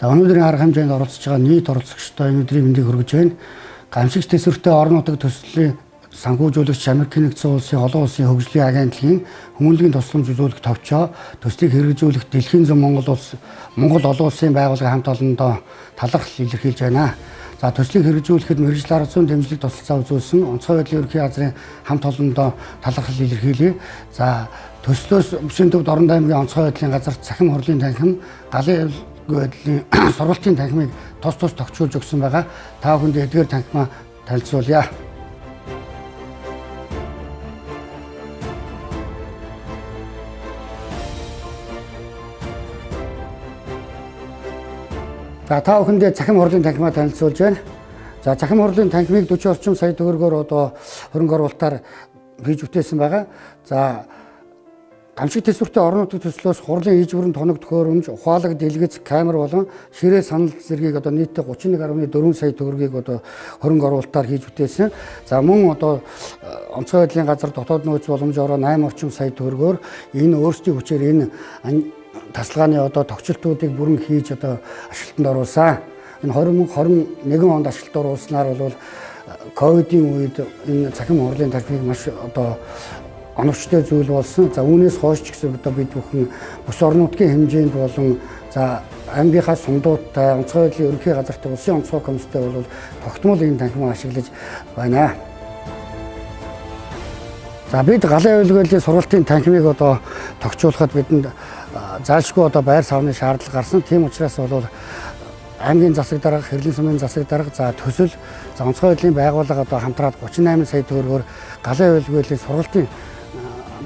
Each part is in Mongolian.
За өнөөдрийн арга хэмжээнд оролцож байгаа нийт оролцогчдоо энэ өдрийн мэндийг хүргэж байна. Гамшигч төсвөртэй орон нутаг төслийн санхүүжүүлэгч Америкийн нэгдсэн улсын олон улсын хөгжлийн агентлагийн хүмүүнлэгийн тусламж үзүүлэх товчоо төслийг хэрэгжүүлэх Дэлхийн зөн Монгол улс Монгол олон улсын байгууллагын хамт олондоо талархал илэрхийлж байна. За төслийг хэрэгжүүлэхэд мэргэжил арга зүйн дэмжлэг тусалцаа үзүүлсэн онцгой байдлын ерөнхий газрын хамт олондоо талархал илэрхийлье. За төслөөс Бүсийн төвд Оронд аймгийн онцгой байдлын газарт цахим хурлын танхим, галын аюулгүй байдлын сургалтын танхимыг тус тус тогтчулж өгсөн байгаа. Та бүхэнд эдгээр танхимаа танилцуулъя. За та бүхэндээ цахим хурлын танхимаа танилцуулж байна. За цахим хурлын танхимыг 40 орчим сая төгрөгөөр одоо хөрөнгө оруулалтаар хийж бүтээсэн байгаа. За гамшиг төсвөртэй орон нутгийн төслөөс хурлын ижвэрэн тоног төхөөрөмж, ухаалаг дэлгэц, камер болон ширээ санал зэргийг одоо нийтдээ 31.4 сая төгрөгийг одоо хөрөнгө оруулалтаар хийж бүтээсэн. За мөн одоо онцгой байдлын газар дотоод нөөц боломжоор 8 орчим сая төгрөгөөр энэ өөрсдийн хүчээр энэ тасалгааны одоо тогтчлтуудыг бүрэн хийж одоо ашиглалтанд оруулсан. Энэ 2021 онд ашиглалтанд оруулснаар бол ковидын үед энэ цахим хурлын танхимыг маш одоо оновчтой зүйл болсон. За үүнээс хойш ч гэсэн одоо бид бүхэн бүс орон нутгийн хэмжээнд болон за аймгийнхаа сумдуудтай, онцгой байдлын ерөнхий газартай, улсын онцгой комисстай бол тогтмол энэ танхимаа ашиглаж байна. За бид галын аюулгүй байдлын сургалтын танхимыг одоо тогтчуулахад бидэнд зайлшгүй одоо байр савны шаардлага гарсан. Тийм учраас бол аймгийн засаг дарга, хэрлэн сумын засаг дарга, за төсөл, за онцгой байдлын байгууллага одоо хамтраад 38 сая төгрөгөөр галын аюулгүй байдлын сургалтын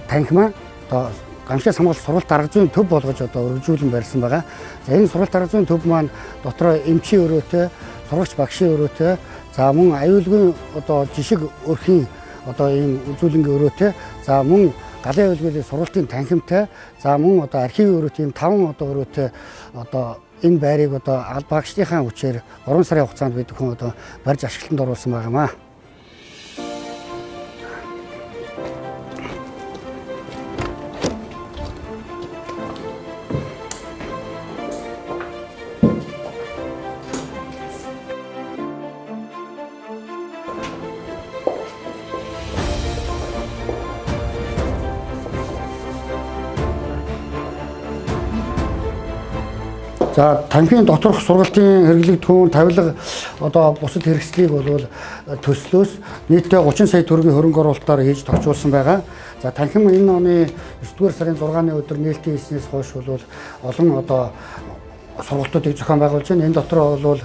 танхимаа одоо гамшигт хамгаалалт сургалт арга зүйн төв болгож одоо өргөжүүлэн барьсан байгаа. За энэ сургалт арга зүйн төв маань дотроо эмчийн өрөөтэй, сурагч багшийн өрөөтэй, за мөн аюулгүй одоо жишг өрхийн одоо ийм үзүүлэнгийн өрөөтэй, за мөн галын аюулгүй сургалтын танхимтай, за мөн одоо архивын өрөөтэй ийм 5 одоо өрөөтэй одоо энэ байрыг одоо аль багшдынхаа хүчээр 3 сарын хугацаанд бид бүхэн одоо барьж ашиглалтанд оруулсан байгаа маа. За танхимын доторх сургалтын хэрэглэгдэхүүн, тавилга одоо бусад хэрэгслийг бол төслөөс нийтдээ 30 сая төгрөгийн хөрөнгө оруулалтаар хийж тогтчулсан байгаа. За танхим энэ оны 9-р сарын 6-ны өдөр нээлттэй хийснээс хойш бол олон одоо сургалтуудыг зохион байгуулж байна. Энэ дотор бол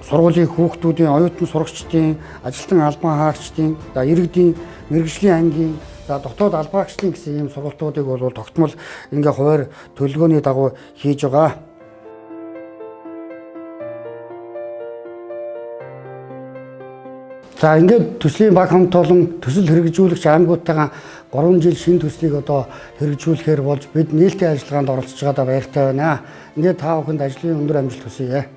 сургуулийн хүүхдүүдийн, оюутан сурагчдын, ажилтан албан хаагчдын, за иргэдийн, мэргэжлийн ангийн, за дотоод албан хаагчдын гэсэн ийм сургалтуудыг бол тогтмол ингээ хуваар төлөвлөгөөний дагуу хийж байгаа. За ингээд төслийн баг хамт олон төсөл хэрэгжүүлэгч аймагуудтайгаа 3 жил шинэ төслийг одоо хэрэгжүүлэхээр болж бид нээлттэй ажиллагаанд оролцож байгаадаа баяртай байна. Ингээд та бүхэнд ажлын өндөр амжилт хүсье.